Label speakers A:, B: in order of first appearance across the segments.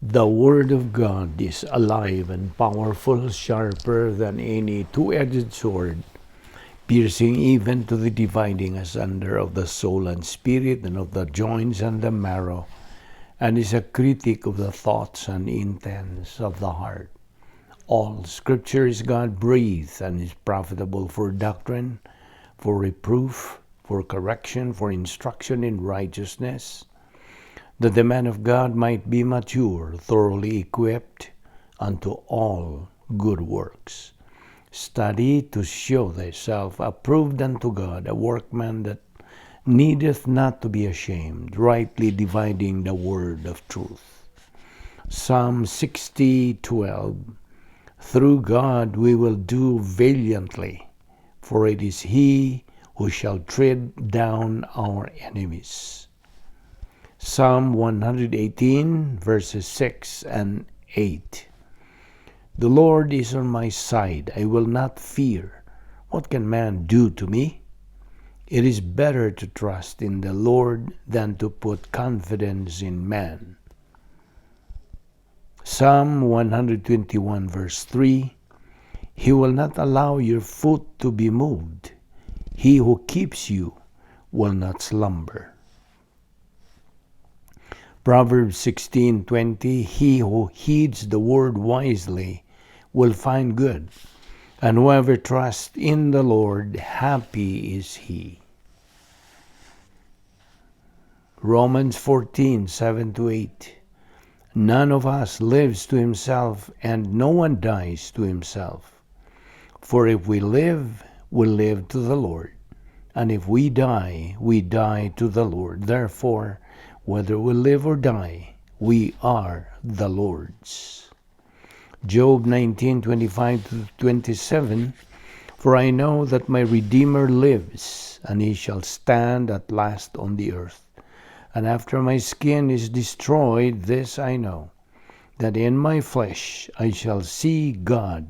A: The Word of God is alive and powerful, sharper than any two-edged sword, piercing even to the dividing asunder of the soul and spirit, and of the joints and the marrow, and is a critic of the thoughts and intents of the heart. All Scripture is God-breathed and is profitable for doctrine, for reproof, for correction, for instruction in righteousness, that the man of God might be mature, thoroughly equipped unto all good works. Study to show thyself approved unto God, a workman that needeth not to be ashamed, rightly dividing the word of truth. Psalm 60:12. Through God we will do valiantly, for it is He who shall tread down our enemies. Psalm 118, verses 6 and 8. The Lord is on my side, I will not fear. What can man do to me? It is better to trust in the Lord than to put confidence in man. Psalm 121, verse 3. He will not allow your foot to be moved. He who keeps you will not slumber. Proverbs 16:20. He who heeds the word wisely will find good, and whoever trusts in the Lord, happy is he. Romans 14:7-8. None of us lives to himself, and no one dies to himself. For if we live, we live to the Lord, and if we die, we die to the Lord. Therefore, whether we live or die, we are the Lord's. Job 19:25-27. For I know that my Redeemer lives, and he shall stand at last on the earth. And after my skin is destroyed, this I know, that in my flesh I shall see God,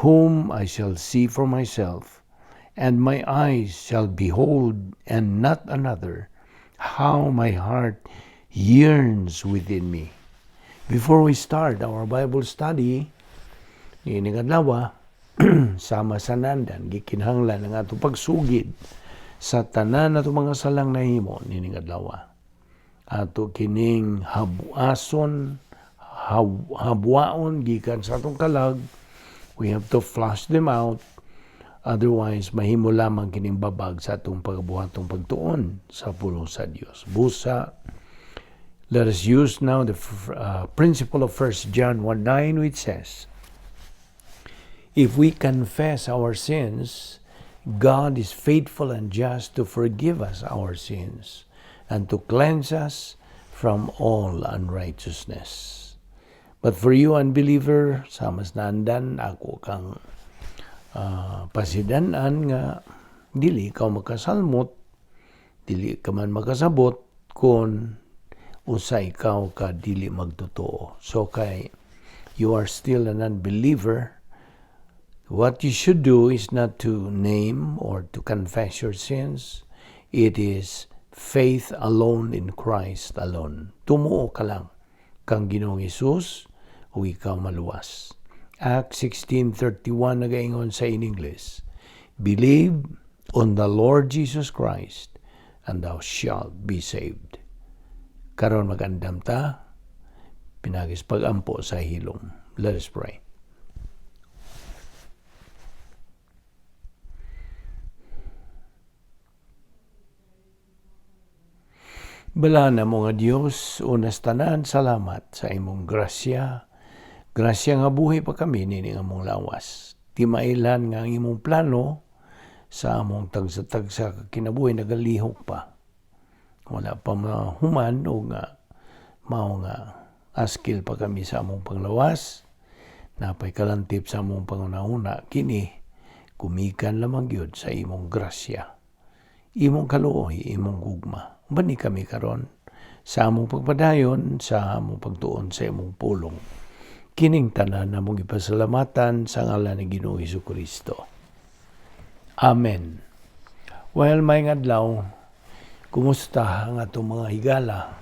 A: whom I shall see for myself, and my eyes shall behold, and not another. How my heart yearns within me. Before we start our Bible study, niining adlaw, sama sa nandan, gikinahanglan ang atong pagsugid sa tanan nato mga salang nahimo niining adlaw. Ato kining habuason, habwaon gikan sa atong kalag. We have to flush them out. Otherwise, mahimo lamang kining babag sa atong pagbuhatong pagtuon sa pulong sa Dios. Busa, let us use now the principle of 1 John 1:9, which says, if we confess our sins, God is faithful and just to forgive us our sins and to cleanse us from all unrighteousness. But for you, unbeliever, sama sa naandan, ako kang pasidanan nga dili ikaw makasalmot, dili ka man makasabot kung usa ikaw ka dili magtotoo. So kay you are still an unbeliever, what you should do is not to name or to confess your sins. It is faith alone in Christ alone. Tumuo ka lang kang Ginoong Hesus o ikaw maluwas. Acts 16:31 nagaingon sa in English, believe on the Lord Jesus Christ and thou shalt be saved. Karon magandam ta, pinagis pagampo sa hilom. Let us pray. Balana mo nga Dios, unas tanan salamat sa imong grasya. Grasya nga buhi pa kami nini nga among lawas. Di mailan nga ang imong plano sa among tagsa-tagsa kinabuhi nagalihok pa. Wala pa mahuman o nga mao nga askil pa kami sa among panglawas. Napay kalantip sa among pangunahuna kini kumikan lamang gyud sa imong grasya. Imong kaluoy, imong gugma. Bani kami karon sa among pagpadayon, sa among pagtuon sa imong pulong. Kining tanan namong ipasalamatan sa ngalan ni Ginoong Hesukristo. Amen. Well, may adlaw, kumusta ang atong mga higala?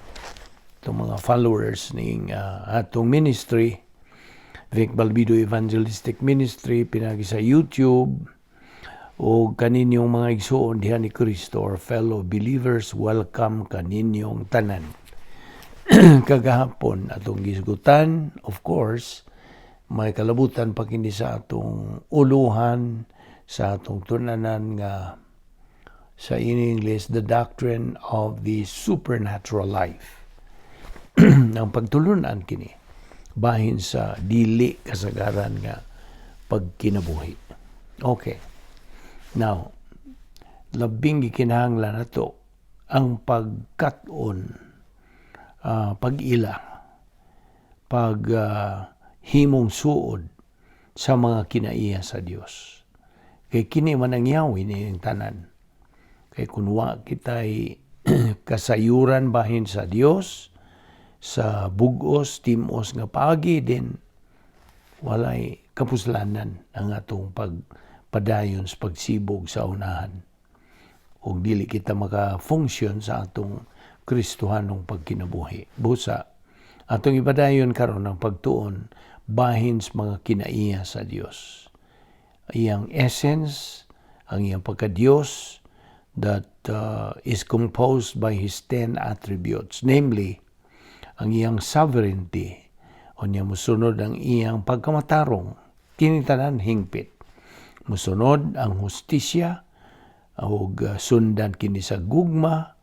A: Itong mga followers ning atong ministry, Vic Balbido Evangelistic Ministry, pinagi sa YouTube, o kaninyong mga igsuon diha ni Kristo or fellow believers, welcome kaninyong tanan. Kagahapon atong gisgutan, of course, may kalabutan pa kini sa atong uluhan, sa atong tun-anan nga sa in English, the doctrine of the supernatural life. Ang pagtulunan kini bahin sa dili kasagaran nga pagkinabuhi. Okay. Now, labing gikinahanglan nato ang pagkat-on, pag-ila, pag himong suod sa mga kinaiya sa Dios. Kay kini man ang yawi ni tanan. Kay kun wa kita'y kasayuran bahin sa Dios, sa bugos, timos nga paagi din, walay kapuslanan ang atong pagpadayon sa pagsibog sa unahan. Ug dili kita maka-function sa atong Kristohanong pagkinabuhi. Busa, atong ipadayon karon ang pagtuon bahin sa mga kinaiya sa Dios. Iyang essence, ang iyang pagka-Diyos that is composed by His 10 attributes, namely, ang iyang sovereignty, o niya musunod ang iyang pagkamatarong, kini tanan hingpit. Musunod ang hustisya, og sundan kini sa gugma,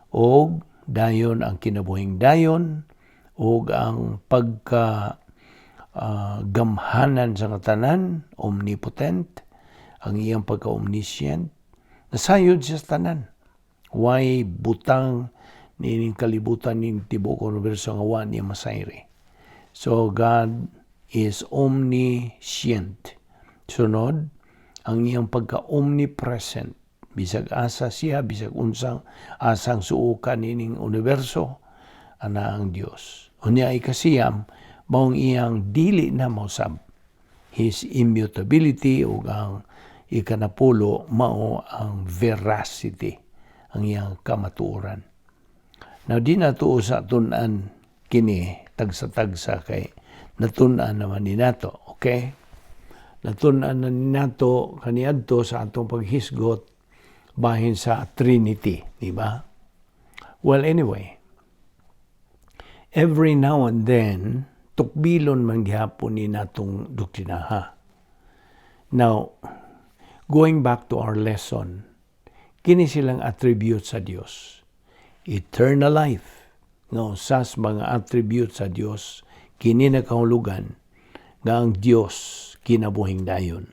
A: og dayon ang kinabuhing dayon, og ang pagka gamhanan sa tanan, omnipotent, ang iyang pagka-omniscient, nasayod siya sa tanan. Way butang niining kalibutan ning tibuok universo nga wa niya masayri. So God is omniscient. Sunod, ang iyang pagka-omnipresent. Bisag asa siya, bisag unsang asang suokan nining universo, ana ang Dios. Unya ikasiyam, maong iyang dili na mausab. His immutability, ug ang ikanapulo mao ang veracity, ang iyang kamatuoran. Now, di na tuo sa tun-an kini tagsa-tagsa kay natun-an naman ni nato, okay? Natun-an na ni nato kaniadto sa atong paghisgot bahin sa Trinity, di ba? Well, anyway, every now and then, tukbilon man gihapon ni natong doktrinaha. Now, going back to our lesson, kini silang attribute sa Dios. Eternal life, nga usas mga attribute sa Dios, kini nakahulugan nga ang Dios kinabuhing dayon.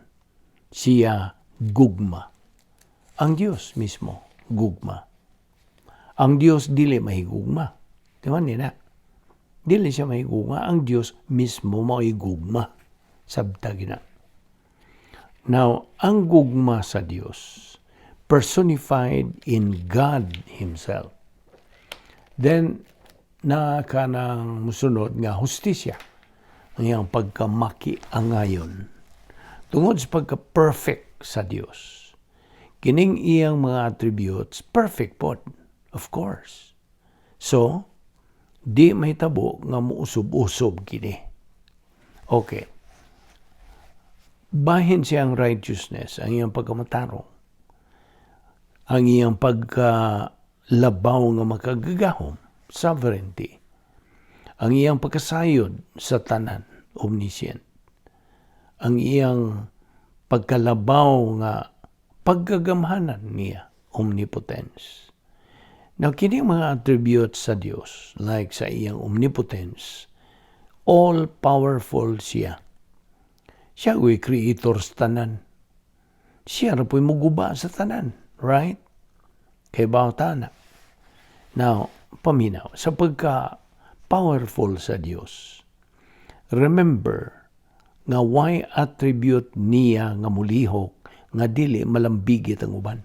A: Siya gugma. Ang Dios mismo, gugma. Ang Dios dili mahigugma. Di ba nina? Dili siya mahigugma. Ang Dios mismo mao'y gugma. Sabta gina. Now, ang gugma sa Dios, personified in God Himself. Then, na kanang musunod nga hustisya, ang iyang pagkamaki angayon. Tungod sa pagka-perfect sa Dios, kining iyang mga attributes, perfect pod, of course. So, di mahitabo nga muusob-usob kini. Okay. Bahin siyang righteousness, ang iyang pagkamatarong, ang iyang pagkalabaw nga makagagahom, sovereignty, ang iyang pagkasayod sa tanan, omniscient, ang iyang pagkalabaw nga pagkagamhanan niya, omnipotence. Now, kini mga attributes sa Dios, like sa iyang omnipotence, all-powerful siya. Siya uy creator sa tanan. Siya ra po'y muguba sa tanan, right? Kay bawta na. Now, paminaw, sa pagka powerful sa Dios, remember nga way attribute niya nga mulihok nga dili malambigit ang uban.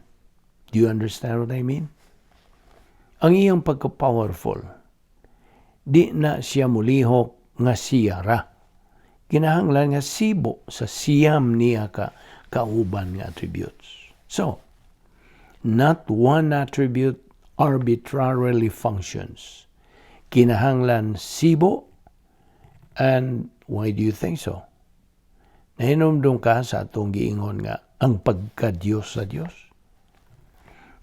A: Do you understand what I mean? Ang iyang pagka-powerful, di na siya mulihok nga siya ra. Kinahanglan nga sibo sa siyam niya ka kauban nga attributes. So, not one attribute arbitrarily functions. Kinahanglan sibo? And why do you think so? Nahinumdum ka sa atong giingon nga ang pagka-Diyos sa Dios.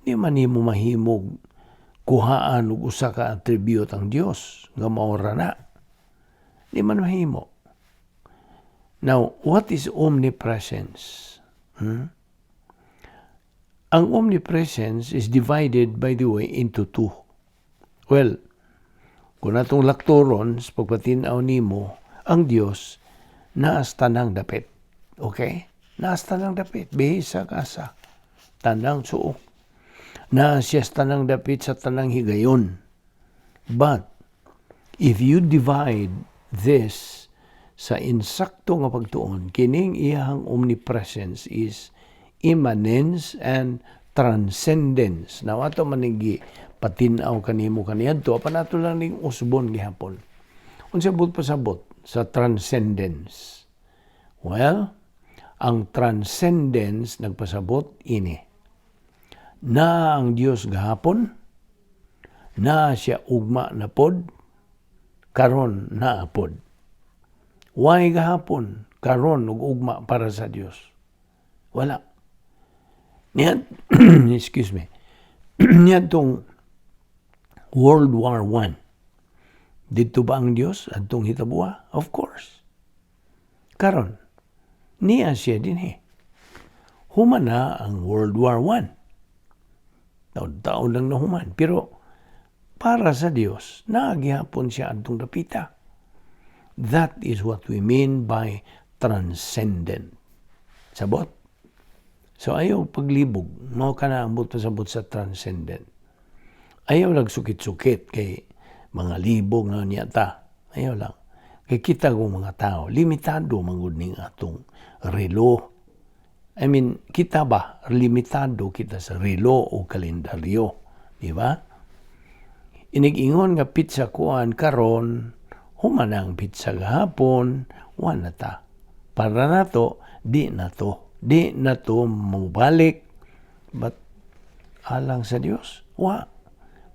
A: Di man nimo mahimog kuhaan og usa ka attribute ang Dios nga maora na. Di man mahimo. Now, what is omnipresence? Hmm? Ang omnipresence is divided, by the way, into two. Well, kung atong laktoron sa pagpatin-aw nimo, ang Dios naas tanang dapit. Okay? Naas tanang dapit. Bihisa asa. Tanang suok. Naa siya sa tanang dapit sa tanang higayon. But, if you divide this sa insakto nga pagtuon, kining iyahang omnipresence is immanence and transcendence. Now, ato man patin-aw kanimo kaniadto, apan ato lang ning usbon gihapon. Unsa buot pasabot sa transcendence? Well, ang transcendence nagpasabot ini. Na ang Dios gahapon, na siya ugma na pod, karon naa pod. Why gahapon, karon ug ugma para sa Dios? Wala. Niya, excuse me. Niadtong World War I. Didto ba ang Dios adtong hitabuha? Of course. Karon, niya siya dinhi. Human na ang World War I. Taon-taon lang nahuman. Pero para sa Dios, naa gihapon siya adtong dapita. That is what we mean by transcendent. Sabot? So ayaw paglibog, mao kana ang buot pasabot sa transcendent. Ayaw lang sukit-sukit kay mga libog na niya ta. Ayaw lang. Kay kita kong mga tao, limitado man ning atong relo. I mean, kita ba, limitado kita sa relo o kalendaryo. Di ba? Inig-ingon nga petsa kuan karon, human ang petsa gahapon, wa na ta. Para nato, di na to. Di na to mubalik. But alang sa Dios, wa.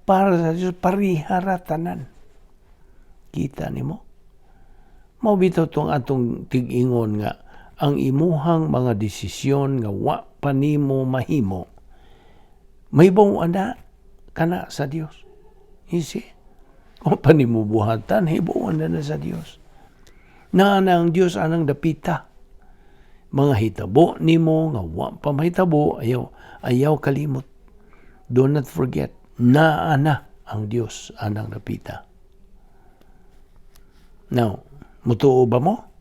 A: Para sa Dios, parihara tanan. Kita nimo? Mao bitaw tong atong tig-ingon nga ang imuhang mga desisyon nga wa pa nimo mahimo, mahibaw ana kana sa Dios. You see? Kung pa nimo buhatan, hibaw na na sa Dios. Naa na ang Dios anang dapita. Mga hitabo nimo nga wa pa mahitabo, ayaw ayaw kalimot. Do not forget, naa na ang Dios anang dapita. Now, mutuo ba mo?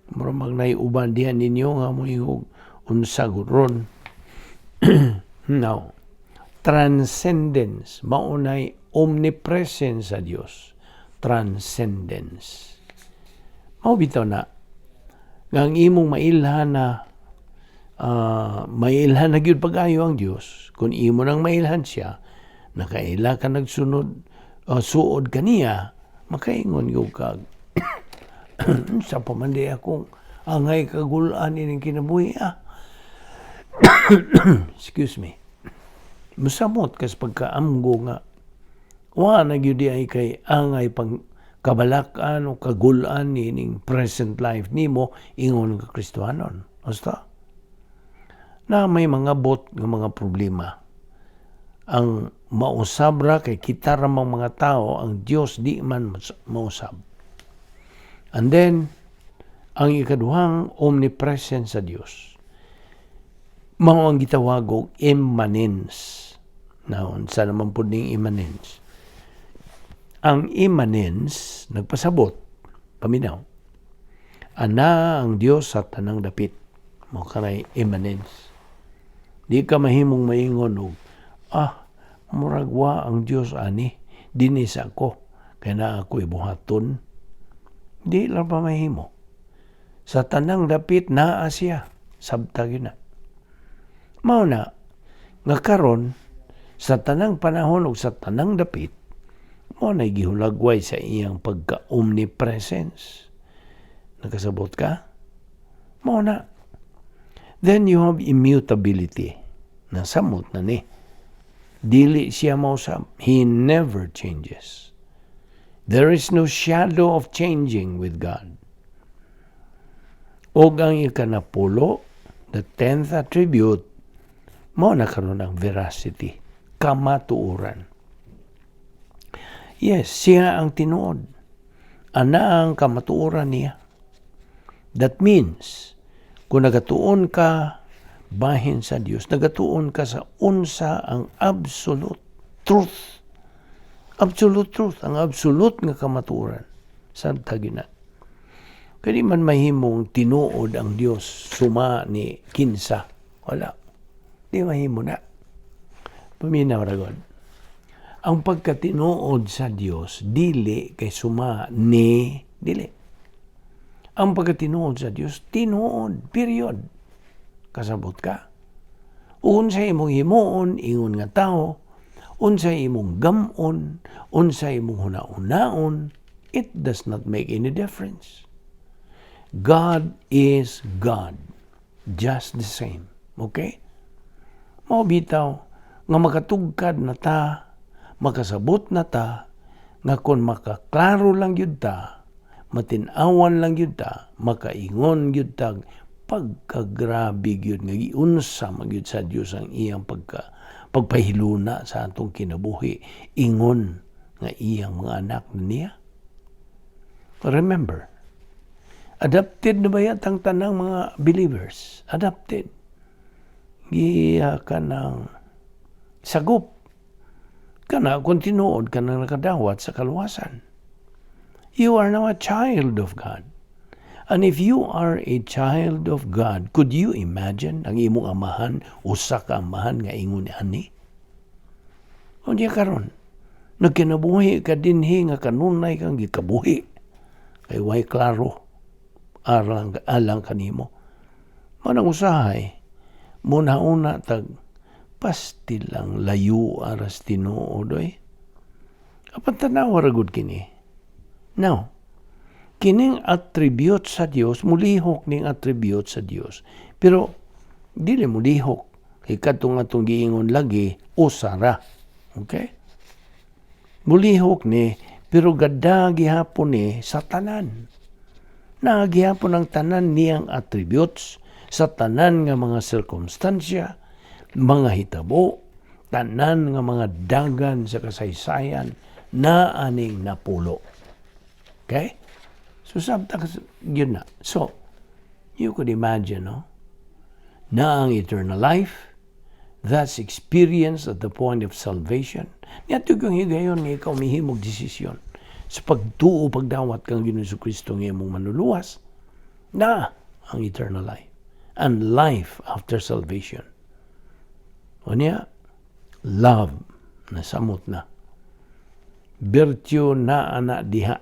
A: Mura mag uban dihan ninyo nga moingog unsa ron. Now, transcendence maunay omnipresence sa Dios. Transcendence. Mao bitaw na nga ang imong mailhan na mailhan na gyud pag-ayo ang Dios. Kung imo nang mailhan siya, nakaila ka nagsunod suod kaniya, makaingon gyud kag sa pa man di akong angay kagulaan ining kinabuhi ah. Excuse me. Musamot kas pagkaamgo nga wa na gyud ay kay angay pang kabalakan o kagulaan nining present life nimo ingon nga Kristohanon. Basta na may mga bot nga mga problema. Ang mausab ra kay kita ramang mga tao, ang Dios di man mausab. And then, ang ikaduhang omnipresence sa Dios mao ang gitawag og immanence. Now, unsa naman pud ning immanence? Ang immanence nagpasabot, paminaw, ana ang Dios sa tanang dapit. Mao kanay immanence. Di ka mahimong maingon og murag wa ang Dios ani dinhi sa ako kay naa ako ibuhaton. Di lang pa mahimo. Sa tanang dapit naa siya, sabta gyud na. Mao na nga karon sa tanang panahon ug sa tanang dapit, mao na gihulagway sa iyang pagka-omnipresence. Nakasabot ka? Mao na. Then you have immutability. Nasamot na ni. Dili siya mausab. He never changes. There is no shadow of changing with God. Og ang ikanapulo, the 10th attribute, mao na karon ang veracity, kamatuoran. Yes, siya ang tinuod. Ana ang kamatuoran niya. That means, kung nagatuon ka bahin sa Dios, nagatuon ka sa unsa ang absolute truth. Absolute truth, ang absolute nga kamatuoran. Sabta na. Kaya di man mahimong tinuod ang Dios suma ni kinsa. Wala. Di mahimo na. Paminaw ra god. Ang pagkatinuod sa Dios dili kay suma ni dili. Ang pagkatinuod sa Dios, tinuod, period. Kasabot ka? Unsa imong himuon ingon nga tao, unsa imong gamon, unsa imong huna-hunaon, it does not make any difference. God is God. Just the same. Okay? Mao bitaw nga makatugkad na ta, makasabot na ta, nga kung makaklaro lang gyud ta, matin-awan lang gyud ta, makaingon gyud ta, pagkagrabe gyud nga giunsa man gyud sa Dios ang iyang pagpahiluna sa atong kinabuhi ingon nga iyang mga anak niya. Remember, adopted na ba ang tanang mga believers? Adopted. Giya ka ng sagop. Kana kung tinuod ka nang nakadawat sa kaluwasan. You are now a child of God. And if you are a child of God, could you imagine ang imong amahan, usa ka amahan nga ingon ani? Unya karon, nagkinabuhi ka dinhi nga kanunay kang gikabuhi. Kay way klaro alang, alang kanimo. Manang usahay, muna-una tag pastil lang layo aras tinuod oy. Apan tanawa ra gud kini. Now, kining attribute sa Dios, mulihok ning attribute sa Dios. Pero dili mulihok kay kadtong atong giingon lagi usara. Okay? Mulihok ni pero gada gihapon ni sa tanan. Naa gihapon ang tanan niyang attributes sa tanan nga mga sirkumstansya, mga hitabo, tanan nga mga dagan sa kasaysayan na aning napulo. Okay? So sabta yun na. So, you could imagine, no? Na ang eternal life, that's experience at the point of salvation. Niadto kang higayon nga ikaw mihimog desisyon sa pagtuo, pagdawat kang Ginoong Kristo nga imong manluluwas, na ang eternal life and life after salvation. Unya, love, nasamot na. Virtue na ana diha.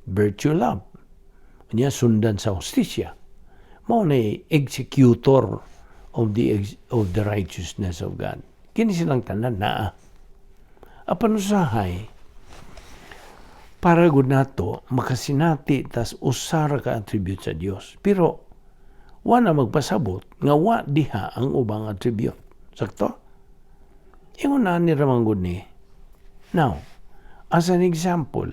A: Virtue, love. Unya, sundan sa hustisya. Mao na executor of the righteousness of God. Kini silang tanan naa. Apan usahay, para gud nato makasinati tas usa ra ka attribute sa Dios. Pero wa na magpasabot nga wa diha ang ubang attribute. Sakto? Ingon na ni ramang gud ni. Now, as an example,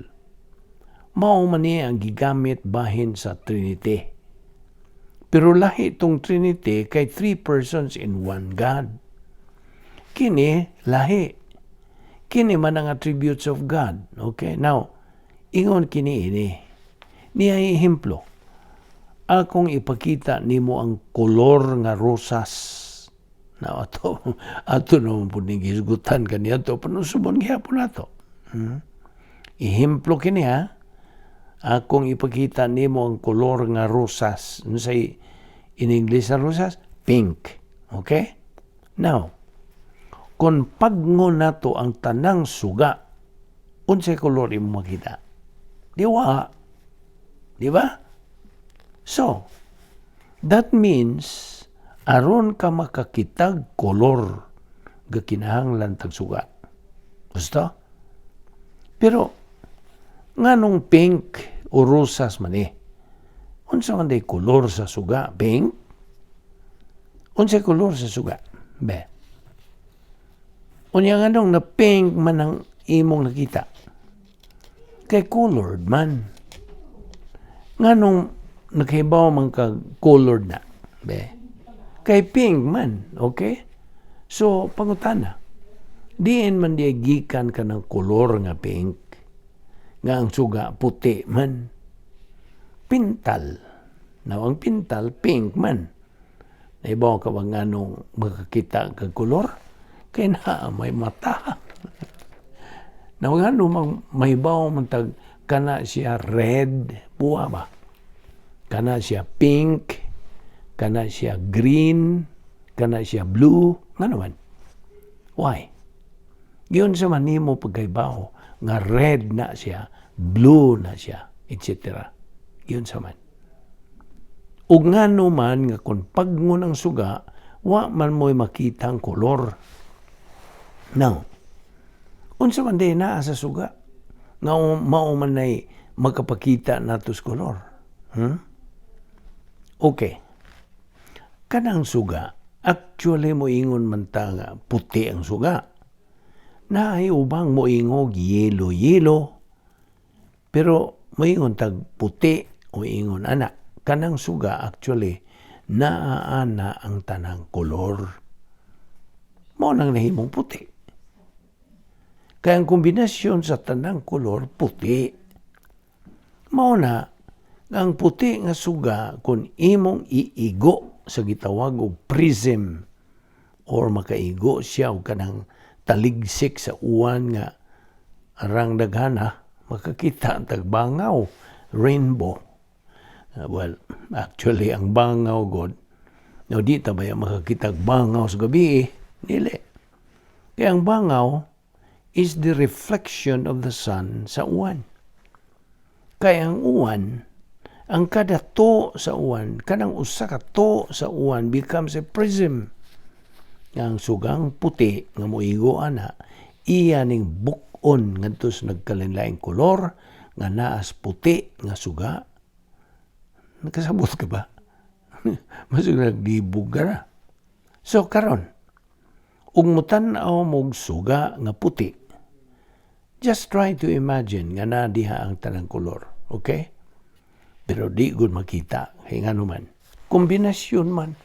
A: mao man ni ang gigamit bahin sa Trinity. Pero lahi itong Trinity kay three persons in one God. Kini lahi. Kini man ang attributes of God. Okay? Now, ingon kini ini. Niya ehemplo. Akong ipakita nimo ang kolor nga rosas. Na ato ato naman po ning hisgutan kaniadto, panusubon gihapon nato. Ehemplo kini ha. Akong ipakita nimo ang kolor nga rosas. Unsay in English ang rosas? Pink. Okay? Now, kung pag-on nato ang tanang suga, unsay kolor imo makita? Di wa. Di ba? So, that means aron ka makakitag kolor gakinahanglan tag suga. Gusto? Pero nganong pink o rosas man eh? Unsa man day kolor sa suga? Pink? Unsay kolor sa suga? Be. Unya, nganong na pink man ang imong nakita? Kay colored man. Nganong nakahibaw man kag colored na? Be? Kay pink man, okay? So, pangutana. Diin man diay gikan kanang kolor nga pink? Nga ang suga puti man. Pintal. Now, ang pintal, pink man. Nahibaw ka ba nganong makakita kag kolor? Kay naa may mata. Now, ngano mang mahibaw man tag kana siya red, puwa ba? Kana siya pink, kana siya green, kana siya blue, ngano man? Why? Giunsa man nimo pagkaibaw nga red na siya, blue na siya, etc.? Giunsa man? Ug ngano man nga kung pag-on ang suga, wa man mo'y makita ang kolor? Now, unsa man diay naa sa suga nga mao man nay makapakita nato sa kolor? Okay. Kanang suga, actually moingon man ta nga puti ang suga. Naay ubang moingog yellow yellow. Pero moingon tag puti o ingon ana. Kanang suga, actually naa ana ang tanang kolor. Mao nang nahimong puti. Kay ang kombinasyon sa tanang kolor, puti. Mao na nga ang puti nga suga, kung imong iigo sa gitawag og prism or makaigo siya og kanang taligsik sa uwan nga arang daghana, makakita ang tagbangaw, rainbow. Well, actually, ang bangaw god no, di ta baya makakita og bangaw sa gabi eh. Dili. Kaya ang bangaw is the reflection of the sun sa uwan. Kaya ang uwan, ang kada to sa uwan, kanang usa ka to sa uwan becomes a prism. Nga ang sugang puti nga moigo ana, iya ning buk-on ngadto sa nagkalain-laing kolor nga naas puti nga suga. Nakasabot ka ba? Masig naglibog ka na. So karon, ug mutan-aw mog suga nga puti, just try to imagine nga naa diha ang tanang kolor. Okay? Pero di gud makita. Kay ngano man? Kombinasyon man.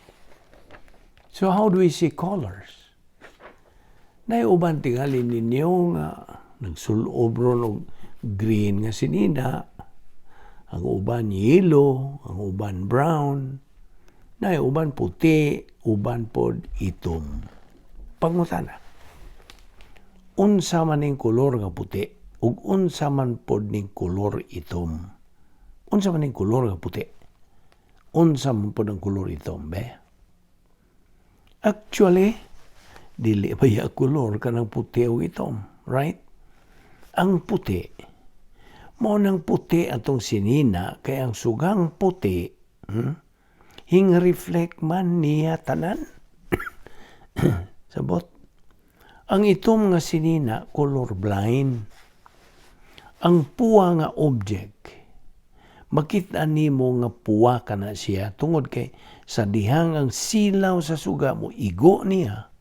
A: So how do we see colors? Nay uban tingali ninyo nga nagsulob ron og green nga sinina, ang uban yellow, ang uban brown, nay uban puti, uban pod itom. Pangutana. Unsa man ning kolor nga puti ug unsa man pod ning kolor itom? Unsa man ning kolor nga puti? Unsa man pod ang kolor itom, be? Actually, dili pa ya kolor kanang puti o itom, right? Ang puti, mao nang puti atong sinina kay ang sugang puti, hing reflect man niya tanan. Sabot? Ang itom nga sinina, color blind. Ang puwa nga object, makita nimo nga puwa ka na siya tungod kay sa dihang ang silaw sa suga mo igo niya,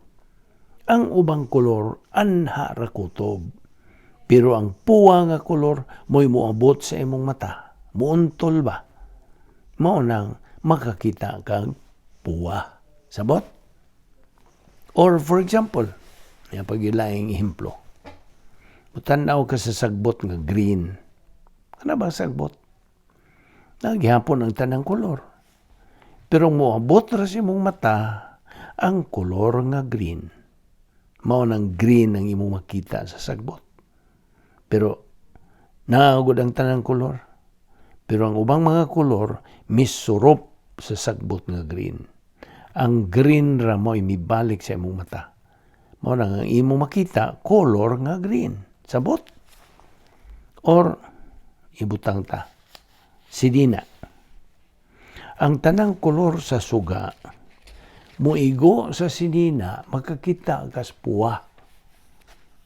A: ang ubang kolor anha ra kutob. Pero ang puwa nga kolor mo'y moabot sa imong mata. Muuntol ba? Mao nang makakita kag puwa. Sabot? Or for example, yan pag-ilaing ehemplo. Mutanaw ka sa sagbot nga green. Ano ba sagbot? Naa gihapon ang tanang kolor. Pero moabot ra sa imong mata ang kolor nga green. Mao nang green ang imong makita sa sagbot. Pero naa gud ang tanang kolor. Pero ang ubang mga kolor misurop sa sagbot nga green. Ang green ra mo'y mibalik sa imong mata. Mao nang ang imong makita kolor nga green. Sabot? Or ibutang ta sinina. Ang tanang kolor sa suga muigo sa sinina, makakita kas puwa.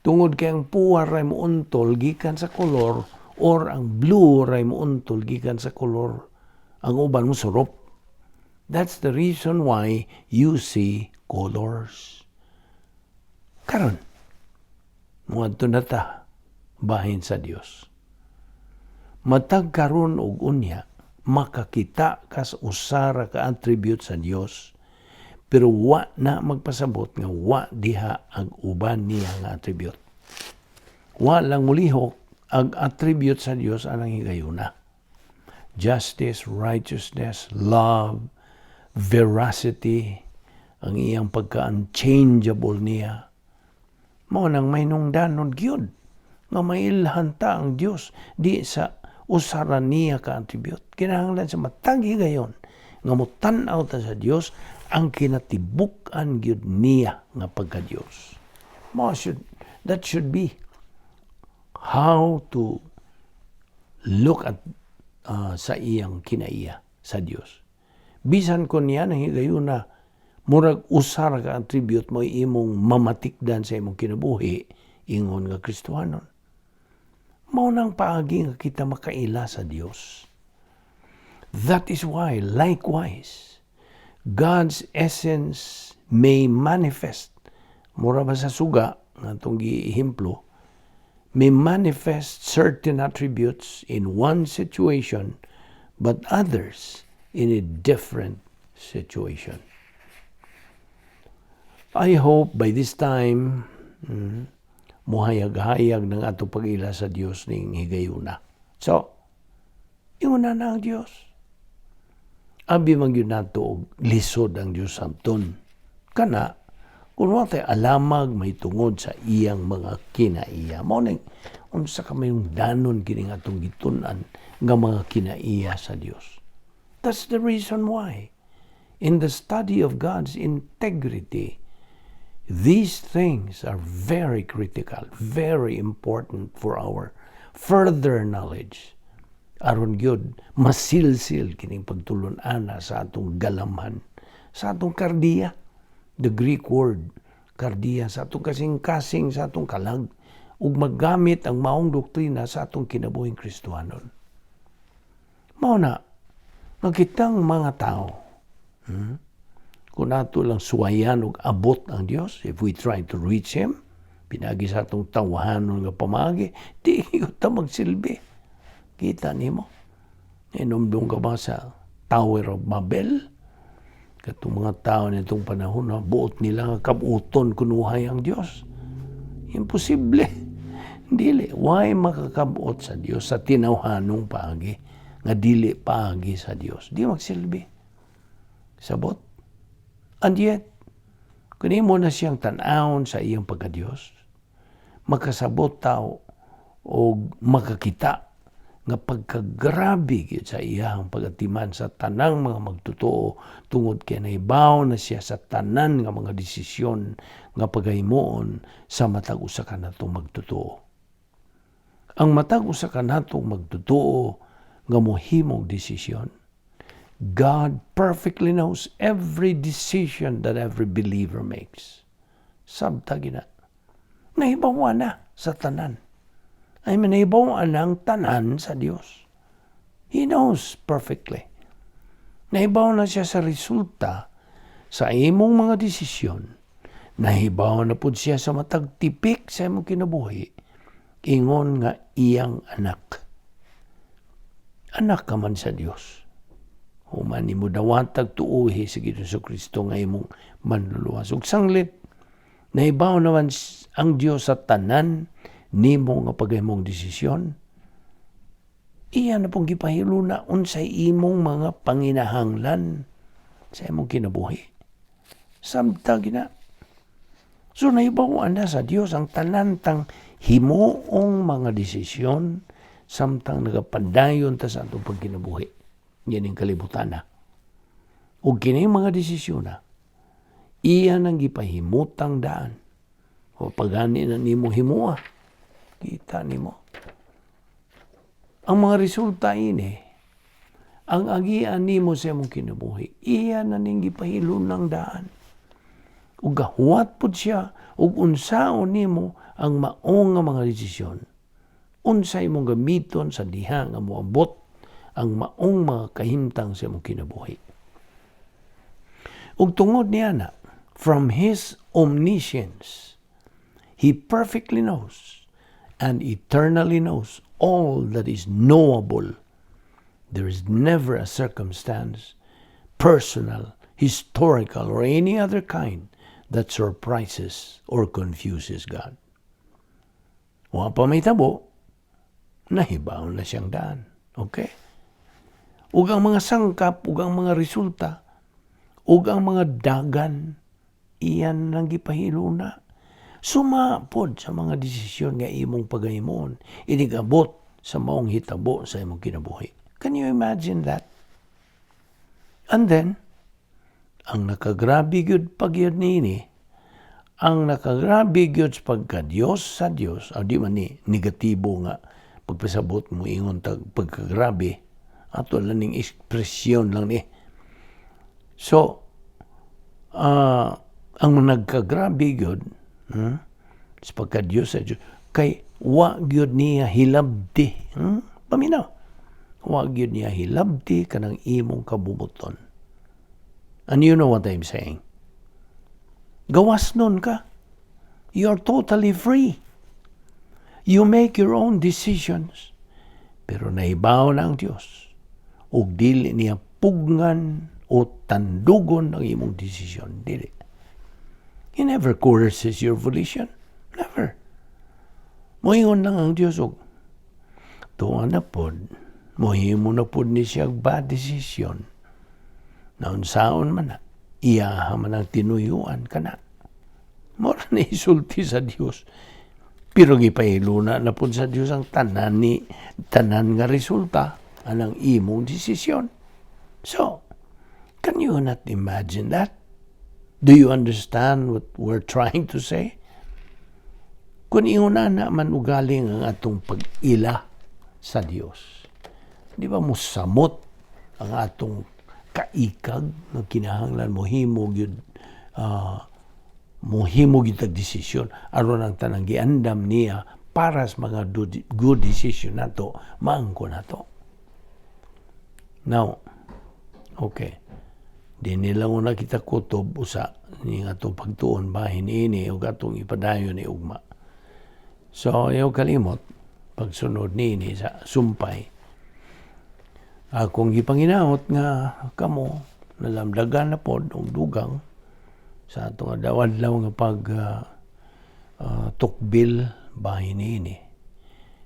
A: Tungod kay ang puwa ray muuntol gikan sa kolor or ang blue ray muuntol gikan sa kolor. Ang uban mo surop. That's the reason why you see colors. Karon, muadto na ta bahin sa Dios. Matag karon ug unya, makakita kas usa ra ka attribute sa Dios, pero wa na magpasabot nga wa diha ang uban niya nga attribute. Wa lang mulihok ang attribute sa Dios anang higayuna. Justice, righteousness, love, veracity, ang iyang pagka-unchangeable niya. Mao nang may nungdanon gyud nga mailhan ta ang Dios di sa usa ra niya ka attribute. Kinahanglan sa matag higayon nga motan-aw ta sa Dios, ang kinatibuk-an gyud niya nga pagka-Dios. Mao should that should be how to look at sa iyang kinaiya sa Dios. Bisan kon niya nang higayuna murag usa ra ka attribute mo imong mamatikdan sa imong kinabuhi ingon nga Kristohanon. Mao nang paagi nga kita makaila sa Dios. That is why, likewise, God's essence may manifest, mura ba sa suga nga atong giehemplo, may manifest certain attributes in one situation but others in a different situation. I hope by this time muhayag-hayag ng ato pag-ila sa Dios ning higayuna. So, ingon na na ang Dios. Abi man gyud nato og lisod ang Dios sabton. Kana kung wa tay alamag may tungod sa iyang mga kinaiya. Mao ning unsa ka mayong danon kining atong gitun-an nga mga kinaiya sa Dios. That's the reason why in the study of God's integrity, these things are very critical, very important for our further knowledge. Aron gyud masilsil kining pagtulon-ana sa atong galamhan, sa atong kardiya. The Greek word kardiya, sa atong kasing-kasing, sa atong kalag, ug maggamit ang maong doktrina sa atong kinabuhing Kristohanon. Mao na nga kitang mga tao, kung ato lang suwayan og abot ang Dios, if we try to reach Him pinagi sa atong tawhanon nga pamaagi, di ta magsilbi. Kita nimo, inumdum ka ba sa Tower of Babel? Katong mga tao nitong panahon na buot nila nga kabuton kunuhay ang Dios. Imposible. Dili. Why makakabot sa Dios sa tinawhanong paagi nga dili paagi sa Dios? Di magsilbi. Sabot. And yet, kung imo na siyang tan-awon sa iyang pagka-Dios, makasabot tao o makakita nga pagkagrabe gyud sa iyang pagatiman sa tanang mga magtotoo tungod kay nahibaw na siya sa tanan nga mga desisyon nga pagahimuon sa matag usa ka natong magtotoo. Ang matag usa ka natong magtotoo nga mohimong desisyon, God perfectly knows every decision that every believer makes. Sabta gina. Nahibaw na sa tanan. I mean, nahibaw ang tanan sa Dios. He knows perfectly. Nahibaw na siya sa resulta sa imong mga desisyon. Nahibaw na pud siya sa matag tipik sa imong kinabuhi. Ingon nga iyang anak. Anak ka man sa Dios. Human nimo dawatag tuuhi sa Ginoong Kristo nga imong manluluwas. Ug sanglit, nahibaw naman ang Dios sa tanan nimo nga paghimong desisyon. Iya na pong gipahiluna unsay imong mga panginahanglan sa imong kinabuhi. Samtang gina. So nahibaw na sa Dios ang tanan tang himuong mga desisyon samtang nagapadayon ta sa atong pagkinabuhi. Yan ang kalibutan na. Ug kini mga desisyon na, iya nang gipahimutang daan. O pagani na nimo himua. Kita nimo. Ang mga resulta ini, ang agian nimo sa imong kinabuhi, iya na ning gipahilunang daan. Ug gahuwat pud siya ug unsaon nimo ang maong nga mga desisyon. Unsa imong gamiton sa diha nga moabot ang maong mga kahimtang sa imong kinabuhi. Ug tungod niya na, from His omniscience, He perfectly knows and eternally knows all that is knowable. There is never a circumstance, personal, historical, or any other kind, that surprises or confuses God. Wa pa mahitabo, nahibaw na siyang daan. Okay? Ug ang mga sangkap, ug ang mga resulta, ug ang mga dagan, iyan nang gipahiluna. Suma pod sa mga desisyon nga imong pagahimon, inigabot sa maong hitabo sa imong kinabuhi. Can you imagine that? And then, ang nakagrabe gyud pagyud niini, ang nakagrabe gyud sa pagka-Diyos sa Diyos, o di man ni negatibo nga pagpasabot mo ingon tag pagkagrabe, ato lang ning ekspresyon lang ni. So, ang nagkagrabe gyud sa pagka-Diyos sa Diyos, kay wa gyud niya hilabti. Paminaw. Wa gyud niya hilabti kanang imong kabumuton. And you know what I'm saying. Gawas nun ka. You're totally free. You make your own decisions. Pero nahibaw na ang Diyos. Ug dili niya pugngan o tandugon ang imong desisyon. Dili. He never coerces your volition. Never. Moingon lang ang Diyos og tuwa na pod, mohimo na pod ni siya og bad decision. Naunsaon man na, iyaha man ang tinuyuan kana. Mora ni isulti sa Dios. Pero gipahiluna na pod sa Dios ang tanan ni tanan nga resulta anang imong desisyon. So, can you not imagine that? Do you understand what we're trying to say? Kung ingon na man ugaling ang atong pag-ila sa Dios, di ba mosamot ang atong kaikag nga kinahanglan mohimo gyud mohimo gyud tag desisyon aron ang tanang giandam niya para sa mga good decision nato maangko nato? Now, okay. Di nila una kita kutob usa ni atong pagtuon bahin ini ug atong ipadayon ni ugma. So, ayaw kalimot pagsunod niini sa sumpay. Akong gipanginahot nga kamo nalamdagan na pod og dugang sa atong adlaw-adlaw nga pag tukbil bahin niini.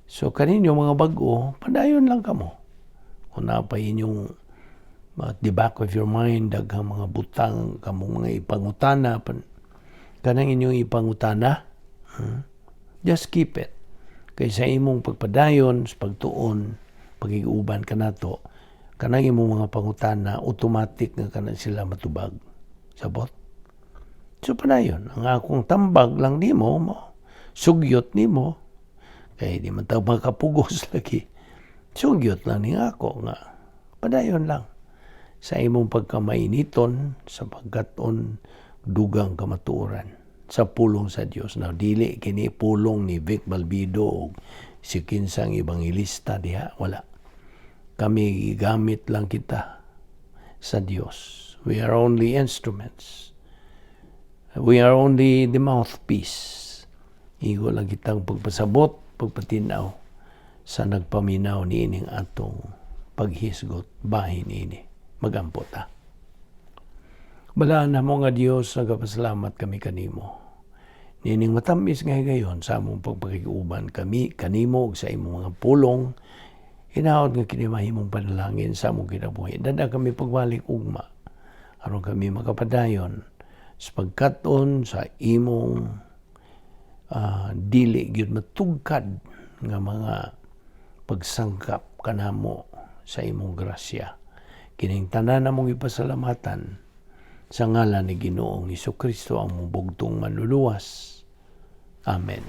A: So kaninyo mga bag-o, padayon lang kamo. Kung naa pa inyong at the back of your mind daghang mga butang kamong mga ipangutana pan, kanang inyong ipangutana, Just keep it kay sa imong pagpadayon sa pagtuon, pagkig-uban kanato, kanang imong mga pangutana automatic nga kana sila matubag, sabot? So padayon. Ang akong tambag lang nimo, mo sugyot nimo kay di man ta makapugos lagi, sugyot lang ni ako nga padayon lang sa imong pagkamainiton sa pagkat-on dugang kamatuoran sa pulong sa Dios. Now, dili kini pulong ni Vic Balbido o si kinsang ebanghelista diha, wala. Kami gamit lang kita sa Dios. We are only instruments. We are only the mouthpiece. Igo lang kitang pagpasabot, pagpatinaw sa nagpaminaw niining atong paghisgot bahin ini. Magampo ta. Balaan namo nga Dios, nagapasalamat kami kanimo. Nining matamis nga higayon sa among pagpakig-uban kami kanimo ug sa imong mga pulong, hinaot nga kini mahimong panalangin sa among kinabuhi. Dada kami pagbalik ugma aron kami makapadayon sa pagkat-on sa imong dili gyud matugkad nga mga pagsangkap kanamo sa imong grasya. Kining tanan namong ipasalamatan sa ngalan ni Ginoong Kristo, ang bugtong manluluwas. Amen.